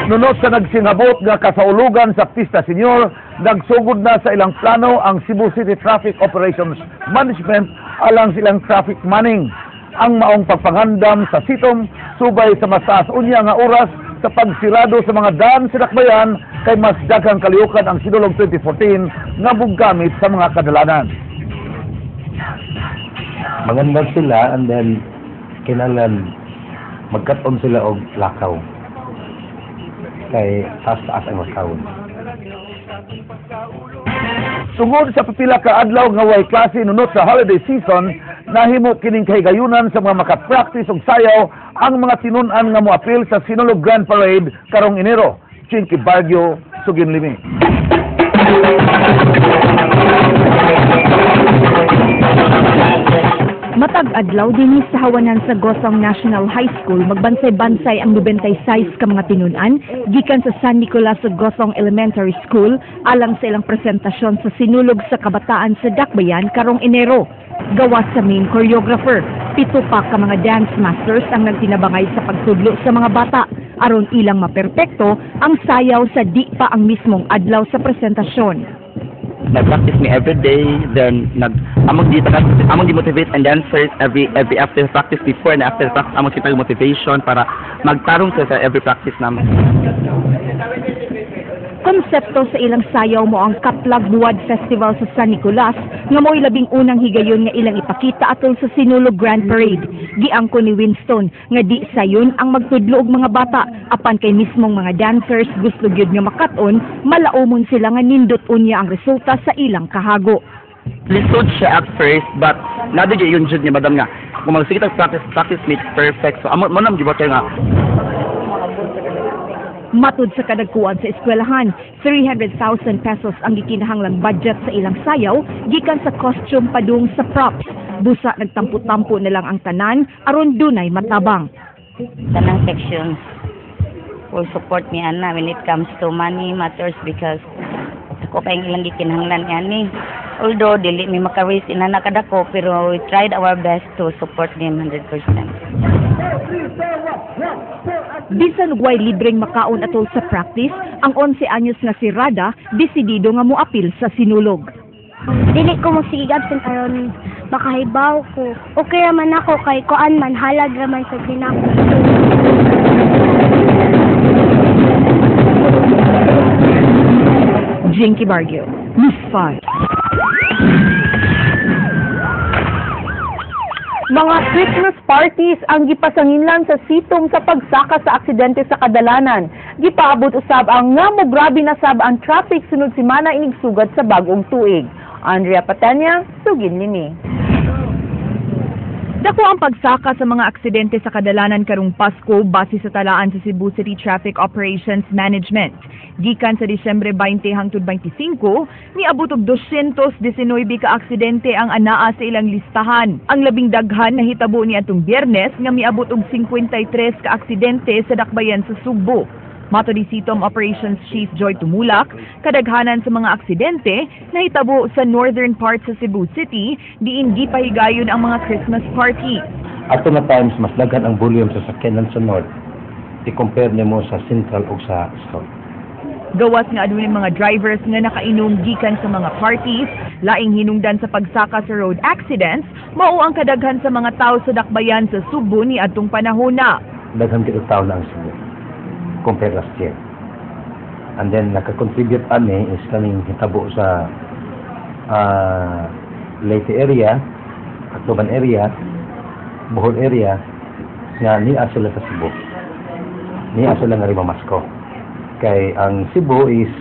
Nunot sa nagsingabot nga kasaulugan sa Pista Senior, nagsugod na sa ilang plano ang Cebu City Traffic Operations Management alang silang traffic manning. Ang maong pagpangandam sa sitom subay sa mas taas unya nga oras sa pagsirado sa mga daan sa dakbayan kay mas daghang kalihukan ang Sinulog 2014 nga mugamit sa mga kadalanan. Maganda sila and then kinahanglan magkat-on sila og lakaw kay taas-taas ang lakawon. Tungod sa pipila ka adlaw nga way klase nunot sa holiday season, nahimo kining kahigayunan sa mga makapractice og sayaw ang mga tinun-an nga moapil sa Sinulog Grand Parade karong Enero. Chinky Baguio, Sugin Limi. Matag adlaw dinhi sa hawanan sa Gosong National High School, magbansay-bansay ang 96 ka mga tinun-an gikan sa San Nicolas sa Gosong Elementary School alang sa ilang presentasyon sa Sinulog sa Kabataan sa Dakbayan karong Enero. Gawas sa main choreographer, 7 pa ka mga dance masters ang nagtinabangay sa pagtudlo sa mga bata aron ilang maperpekto ang sayaw sa di pa ang mismong adlaw sa presentasyon. Nag-practice me every day, then nag among di among di motivate and dancers every after practice, before and after practice among kita motivation para magtarong sa every practice naman. Konsepto sa ilang sayaw mo ang Kaplag Buwad Festival sa San Nicolas nga mo'y 11 higayon nga ilang ipakita atol sa Sinulog Grand Parade. Giangko ni Winston nga di sayon ang magtudlo og mga bata apan kay mismong mga dancers gusto gyud nga makat-on, malaumon sila nga nindot unya ang resulta sa ilang kahago. Lisod siya at first, but nado gyud yun jud ni madam nga kung magsige tag practice, practice makes perfect. So amo mo nang gibuhat nga. Matud sa kadagkuan sa eskwelahan, 300,000 pesos ang gikinahanglang budget sa ilang sayaw gikan sa costume padung sa props. Busa nagtampo-tampo na lang ang tanan aron dunay matabang. Tanang sections will support me ana when it comes to money matters because ako pa yung ilang gikinahanglan ani. Although dili mi maka-raise inana kadako, pero we tried our best to support them 100%. Bisan way libreng makaon atol sa practice, ang 11 anyos nga si Rada desidido nga moapil sa Sinulog. Dili ko mosigig absent aron makahibaw ko. Okay raman ako kay kuan man halad raman sa dinako. Jinky Barrio, News 5. Mga Christmas parties ang gipasanginlan sa sitom sa pagsaka sa aksidente sa kadalanan. Gipaabot usab ang nga mograbe na sab ang traffic sunod semana inigsugad sa bagong tuig. Andrea Patanya, Sugin Limi. Dako ang pagsaka sa mga aksidente sa kadalanan karong Pasko base sa talaan sa Cebu City Traffic Operations Management. Gikan sa Disyembre 20 hangtod 25, niabot og 219 ka aksidente ang anaa sa ilang listahan. Ang labing daghan nahitabo niadtong Biyernes nga miabot og 53 ka aksidente sa dakbayan sa Sugbo. Mato ni Sitom Operations Chief Joy Tumulak, kadaghanan sa mga aksidente nahitabo sa northern part sa Cebu City, diin gipahigayon ang mga Christmas party. Ato na times mas daghan ang volume sa sakyanan sa north i-compare nimo sa central o sa south. Gawas nga adunay mga drivers nga nakainom gikan sa mga parties, laing hinungdan sa pagsaka sa road accidents, mao ang kadaghan sa mga tawo sa dakbayan sa Sugbo ni adtong panahona. Daghan kaayo tawo na ang Cebu compare last year. And then nakakontribute ani is kaning hitabo sa Leyte area, Tacloban area, Bohol area, nga niya sila sa Cebu. Niya sila nga Ribamasko. Kay ang Cebu is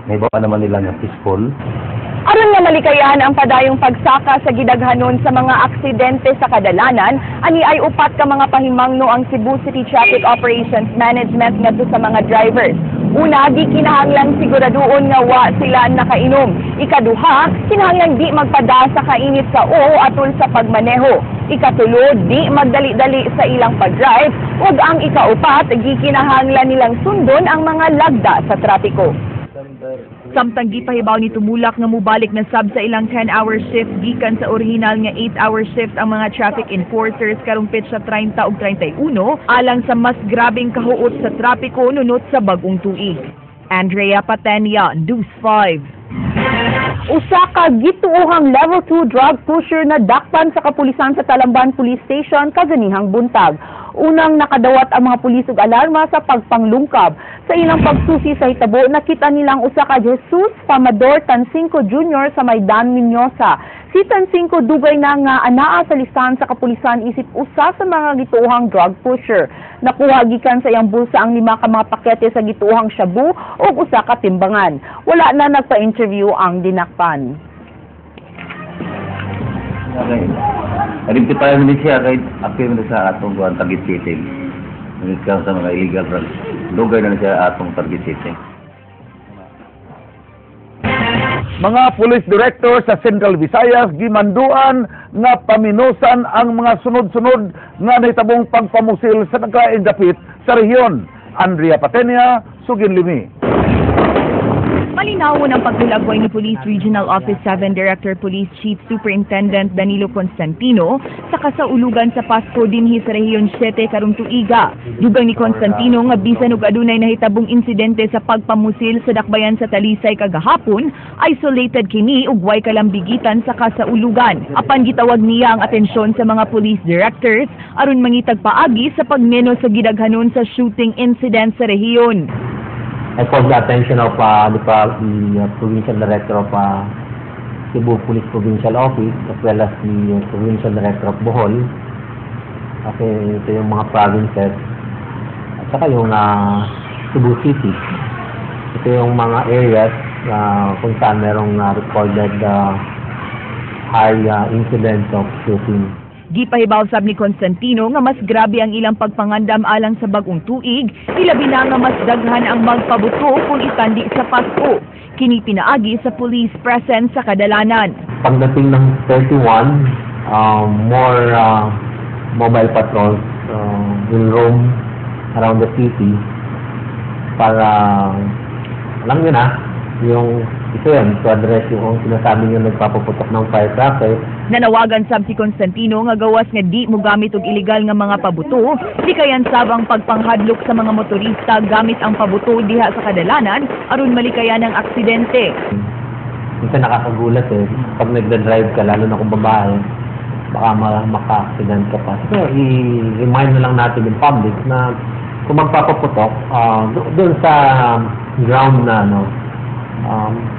naibawa naman nila nga peaceful. Aron nga malikayan ang padayong pagsaka sa gidaghanon sa mga aksidente sa kadalanan, ani ay upat ka mga pahimangno ang Cebu City Traffic Operations Management ngadto sa mga drivers. Una, di kinahanglan siguraduon nga wa sila nakainom. Ikaduha, kinahanglan di magpada sa kainit sa ulo atol sa pagmaneho. Ikatulo, di magdali-dali sa ilang pag-drive. Ug ang ikaupat, gikinahanglan nilang sundon ang mga lagda sa trapiko. Samtang gipahibaw ni Tumulak nga mubalik na sab sa ilang 10-hour shift gikan sa orihinal nga 8-hour shift ang mga traffic enforcers karong petsa 30 ug 31 alang sa mas grabeng kahuot sa trapiko nunot sa bag-ong tuig. Andrea Patenia, News 5. Usa ka gituohang level 2 drug pusher na dakpan sa kapulisan sa Talamban Police Station kaganihang buntag. Unang nakadawat ang mga pulis og alarma sa pagpanglungkab. Sa ilang pagsusi sa hitabo, nakita nilang usa ka Jesus Famador Tancinco Jr. sa Maidan Miñosa. Si Tancinco, dugay na nga anaa sa listahan sa kapulisan isip usa sa mga gituohang drug pusher. Nakuha gikan sa iyang bulsa ang lima ka mga pakete sa gituohang shabu ug usa ka timbangan. Wala na nagpa-interview ang dinakpan. Okay. Identify mo ni siya kay apil mo sa atong kuan, target setting. When it comes sa mga illegal drugs, dugay na siya atong target setting. Mga police director sa Central Visayas gimanduan nga paminusan ang mga sunod-sunod nga nahitabong pagpamusil sa nagkalaing dapit sa rehiyon. Andrea Patenia, Sugin Limi. Malinawon ang paghulagway ni Police Regional Office 7 Director Police Chief Superintendent Danilo Constantino sa kasaulugan sa Pasko dinhi sa Rehiyon 7 karong tuiga. Dugang ni Constantino nga bisan og adunay nahitabong insidente sa pagpamusil sa dakbayan sa Talisay kagahapon, isolated kini ug way kalambigitan sa kasaulugan. Apan gitawag niya ang atensyon sa mga police directors aron mangitag paagi sa pagmenos sa gidaghanon sa shooting incident sa rehiyon. I called the attention of the provincial director of Cebu Police Provincial Office as well as the provincial director of Bohol. Kasi ito yung mga provinces at saka yung Cebu City. Ito yung mga areas kung saan merong recorded high incidence of shooting. Gipahibaw sab ni Constantino nga mas grabe ang ilang pagpangandam alang sa bag-ong tuig, ilabi na nga mas daghan ang magpabuto kung itandi sa Pasko. Kini pinaagi sa police presence sa kadalanan. Pagdating ng 31, more mobile patrols will roam around the city para, alam nyo na, yung isa yun, to address yung sinasabi nyo nagpapaputok ng firecracker. Nanawagan sab si Constantino nga gawas nga di mogamit og ilegal nga mga pabuto, likayan sab ang pagpanghadlok sa mga motorista gamit ang pabuto diha sa kadalanan aron malikayan ang aksidente. Minsan nakakagulat eh, pag nagda-drive ka, lalo na kung babae, baka maka-accident ka pa. So, i-remind na lang natin yung public na kung magpapaputok, doon sa ground na, ano,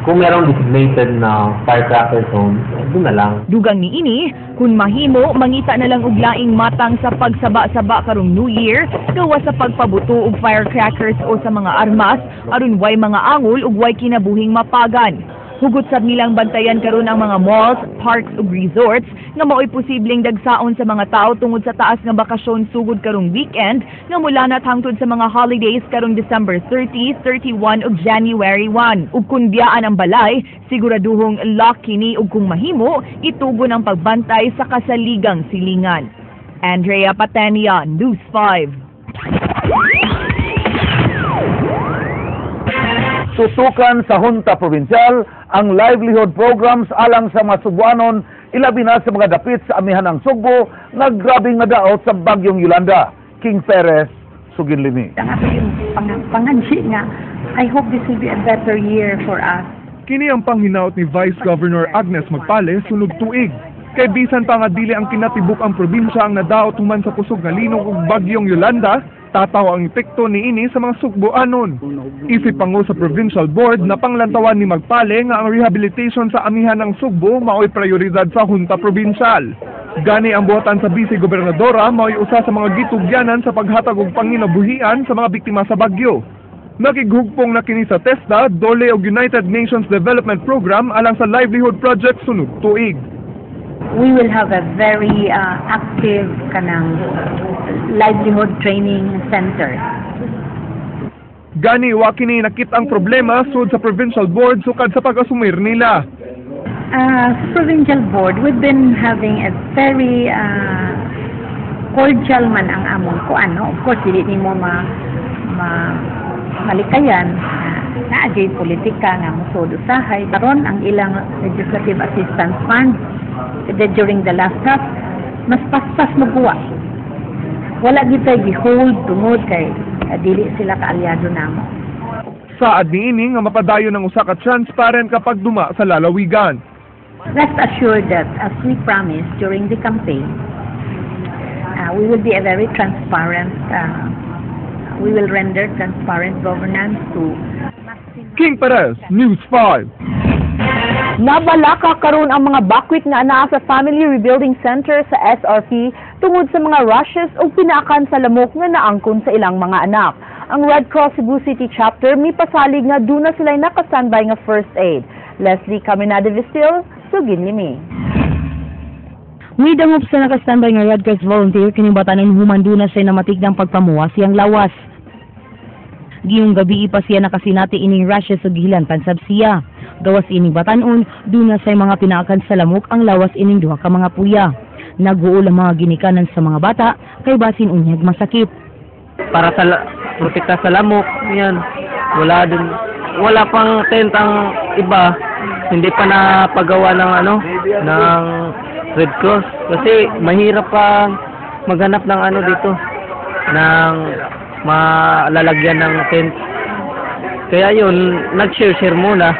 kung merong designated na firecracker zone, eh, doon na lang. Dugang niini, kung mahimo, mangita na lang og laing matang sa pagsaba-saba karong New Year, gawas sa pagpabuto og firecrackers o sa mga armas, aron way mga angol ug way kinabuhing mapagan. Hugot sab nilang bantayan karon ang mga malls, parks ug resorts nga mao'y posibleng dagsaon sa mga tao tungod sa taas nga bakasyon sugod karong weekend nga mulanat hangtod sa mga holidays karong December 30, 31 ug January 1. Ug kung biyaan ang balay, siguraduhong lock kini ug kung mahimo, itugon ang pagbantay sa kasaligang silingan. Andrea Patenia, News 5. Tutukan sa Junta Provincial ang livelihood programs alang sa mga Sugbuanon, ilabi na sa mga dapit sa amihan ng Sugbo nga grabeng nadaot sa bagyong Yolanda. King Perez, Suginlimi. Ang ato yung pangansi nga, I hope this will be a better year for us. Kini ang panghinaot ni Vice Governor Agnes Magpale sunod tuig. Kay bisan pa nga dili ang kinatibuk ang probinsya ang nadaot human sa kusog nga linog ug bagyong Yolanda, tataw ang epekto niini sa mga Sugbuanon. Isip pangu sa Provincial Board na panglantawan ni Magpale nga ang rehabilitation sa amihan ng Sugbo mao'y prioridad sa Junta Provincial. Gani ang buhatan sa Vice Gobernadora mao'y usa sa mga gitugyanan sa paghatag og panginabuhian sa mga biktima sa bagyo. Nakighugpong na kini sa TESDA, DOLE ug United Nations Development Program alang sa livelihood project sunod tuig. We will have a very active kanang livelihood training center. Gani wa kini nakit ang problema sud sa provincial board sukad sa pag-asumir nila. Sa provincial board, we've been having a very cordial man ang among kuan, no? Of course, dili nimo ma, ma malikayan. Naa jud politika nga mosud usahay karon ang ilang Legislative Assistance Fund during the last half, mas paspas moguwa. Wala gyud tay gihold tungod kay dili sila kaalyado namo. Saad niini nga mapadayon ang usa ka transparent kapag duma sa lalawigan. Rest assured that as we promised during the campaign, we will be a very transparent, we will render transparent governance to King Perez, News 5. Nabalaka karon ang mga bakwit nga anaa sa Family Rebuilding Center sa SRP tungod sa mga rashes o pinaakan sa lamok nga naangkon sa ilang mga anak. Ang Red Cross Cebu City Chapter mipasalig nga duna sila naka-standby nga first aid. Leslie Caminada Vistil, sugid nimi. Midangop sa naka-standby nga Red Cross volunteer kining batanon human duna siya namatigdang pagpamuwa siyang lawas. Giyong gabi pa siya nakasinati ining rashes ug gihilantan sab siya. Gawas ining batanon, duna say mga pinaakan sa lamok ang lawas ining duha ka mga puya. Nag-uol ang mga ginikanan sa mga bata kay basin unyag masakit. Para sa protekta sa lamok, yan. Wala din, wala pang tent ang iba. Hindi pa napagawa ng ano, ng Red Cross kasi mahirap pa maghanap ng ano dito, ng malalagyan ng tent. Kaya yun, nag-share-share muna.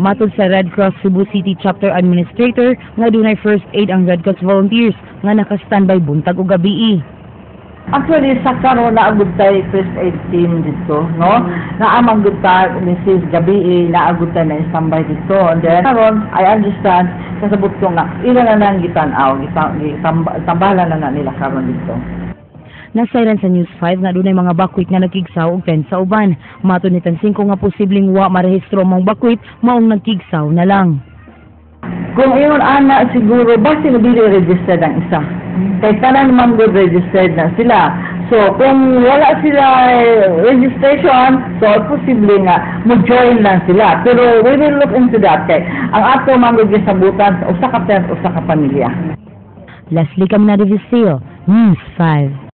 Matod sa Red Cross Cebu City Chapter Administrator nga dunay first aid ang Red Cross volunteers nga naka-standby buntag ug gabii. Actually, sa karon naa gud tay first aid team dito, no? Naa man gud ta Mrs. Gabii, naa gud tay na standby dito. And then karon, I understand, kasabot ko nga ila na nang gitan-aw, gitambalan na na nila karon dito. Nasayran sa News 5 nga dunay mga bakwit nga nagkigsaw og tent sa uban. Matod ni Tansingko nga posibleng wa marehistro ang mga bakwit, maong nagkigsaw na lang. Kung ingon ana siguro, basta dili registered ang isa. Kay tanan man gud registered na sila. So kung wala sila registration, so posible nga mo join lang sila. Pero we will look into that kay ang ato man gud gisabutan sa usa ka tent, usa ka pamilya. Leslie Caminada Viseo, News 5.